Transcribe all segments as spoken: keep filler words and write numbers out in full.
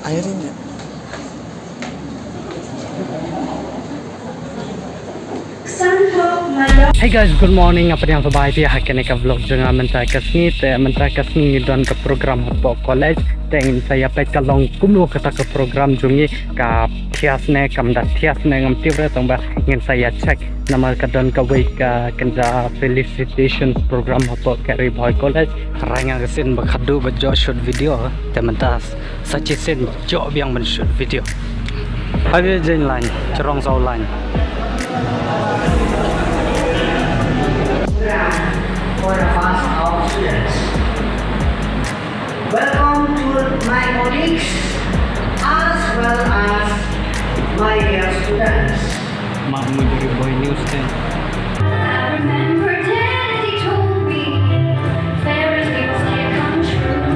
Hey guys, good morning. Nga pdiang phi ba phi ha kane ka vlog jong nga mynta ka sngi. Te mynta ka sngi ngi don ka program hapoh college. Te ngin sa ïa peit ka long kumno kata ka program jong ngi, ka thiah ne kam da thiah ne ngam tip re, tang ba ngin sa ïa check. Namar ka don kawei ka kynja felicitation program hapoh ka Ri Bhoi College. Rai nga ka sien ba khadduh ba jot shoot video. Te mynta sa shisien jot biang ban shoot video. Highway Jain Line, Chrong Saw Line. For a pass out students. Welcome to my colleagues as well as my dear students. Mak ngi dari Boy News ten. I remember Daddy told me fairy tales can come true.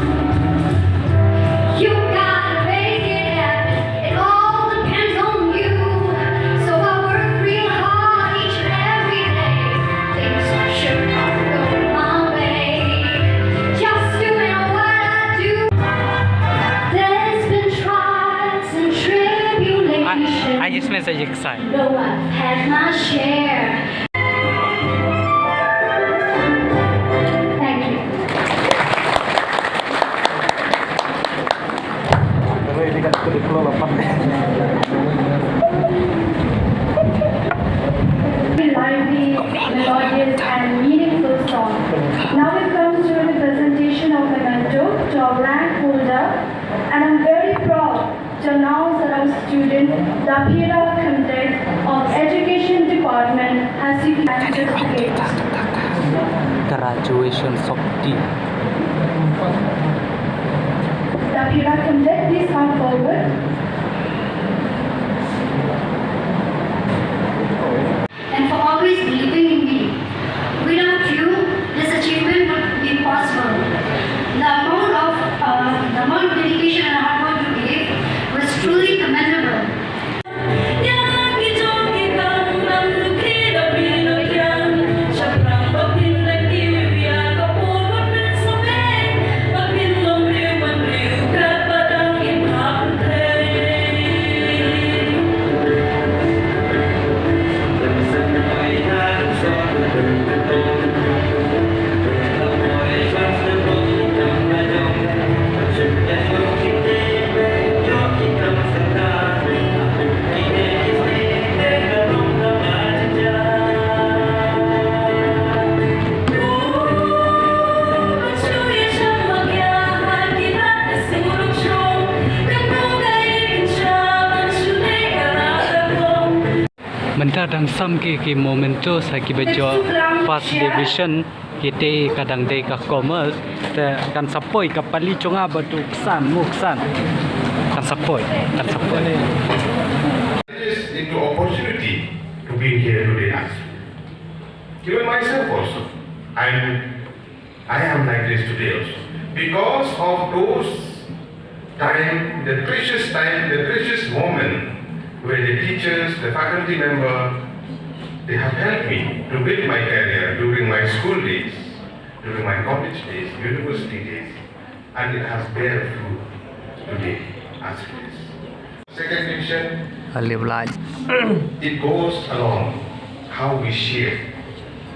You gotta make it happen. It all depends on you. So I work real hard each and every day. Things should go my way. Just doing what I do. There's been trials and tribulations. I, I just messaged Though I've had my share. Thank you. Very lively, melodious, and meaningful song. Now it comes to the presentation of memento to our rank holder, and I'm very proud to announce that our student, Daphira Khymdeit of Education Department, has secured certificate. Graduation softie. Daphira Khymdeit, please come forward. And for always believing in me. Without you, this achievement would be impossible. The amount of, uh, the amount of dedication and hard work you gave was truly commendable. Mynta dang sam ki, ki mementos ha kiba jop first division, kitei ka dang dei ka commerce. Te kan sa poi ka pali jong nga ba tu ksan, mu ksan. Kan sa poi, kan sa poi. This into opportunity to be here today as given myself also. I'm I am like this today also. Because of those time, the precious time, the precious moment where the teachers, the faculty member, they have helped me to build my career during my school days, during my college days, university days, and it has bear fruit today as it is. Second mission, it goes along how we shape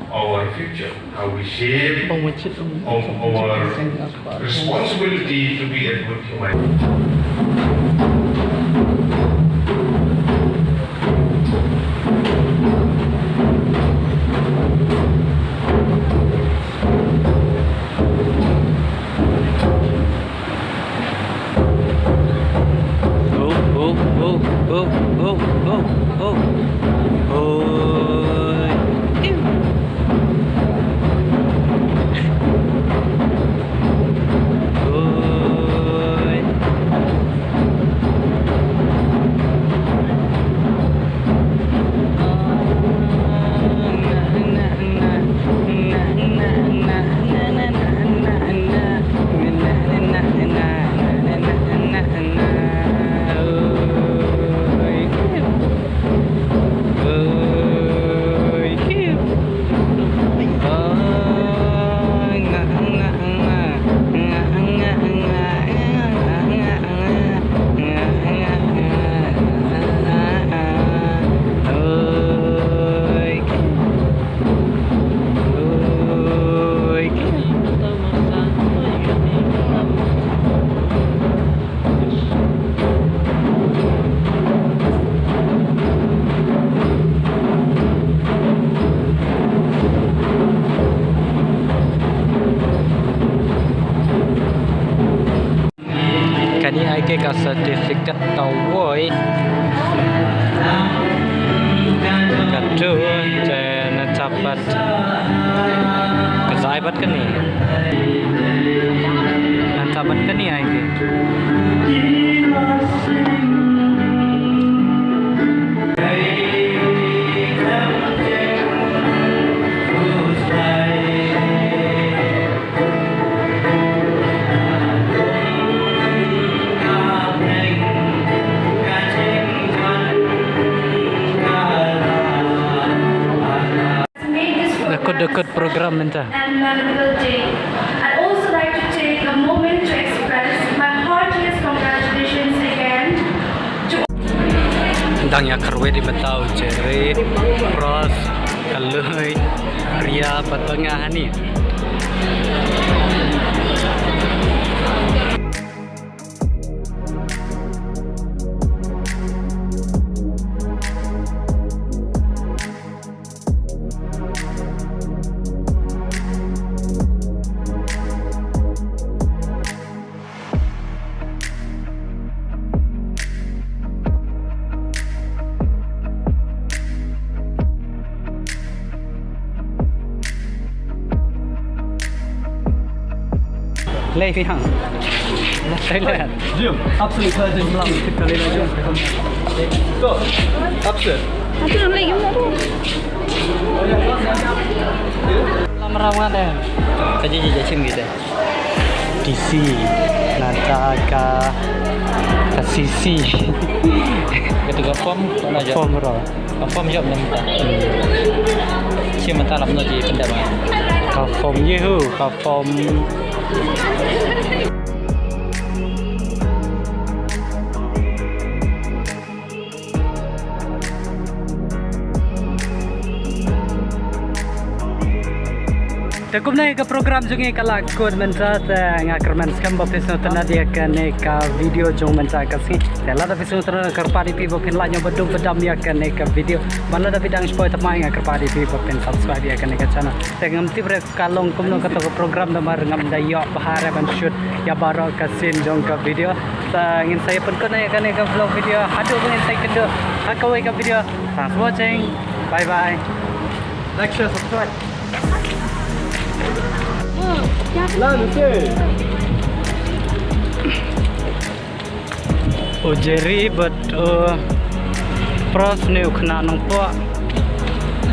our future, how we shape our, our responsibility to be a good human. Ni ai ke ka certificate ta woi. Ka tu te na tapat. Ka zai bat ka ni. Na tapat ka ni ai ke. Made this Dakot dakot program mynta. And memorable day. I'd also like to take a moment to express my heartiest congratulations again to Dang ïa kyrwit i mynta u Jerry, Pros, Kaloi, Ria bad ba nga hani. Lei phi hang. Lei lei. Jom, absolute legend. Jom, kita lei lei, jom. Go. Absolute. Aku nak lagi mana? Lam ram ngam deh. Ka ji ji jachim kita. D C. Nata ka ka C C. Kata ka form, mana aja? Form ro. Ka form jop na mynta. Shi mynta lap no ji pyndep ma. Ka form ye hu, ka form. Te kumne ka program jong ngi ka la kut mynta, te nga kyrmen skhem ba phi sngewtynnad ïa kane ka video jong mynta ka sngi. Te lada phi sngewtynnad, kyrpad ïa phi ba phin like, ba dum ba dam ïa kane ka video. Bad lada phi dang shu poi thymmai, nga kyrpad ïa phi ba phin subscribe ïa kane ka channel. Te ngam tip re ka long kumno kata ka program namar ngam da ïoh bha re ban shoot ïa baroh ka scene jong ka video. Te ngin sa ïa pynkut noh ïa kane ka vlog video haduh ba ngin sa ïakynduh ha kawei ka video. Thanks for watching. Bye bye. Like, share, subscribe. Lan, okay. U Jerry bad u Pros ne u khynnah Nongpoh.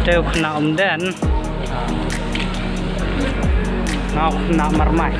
Te u khynnah Umden. Nga u khynnah Marmai.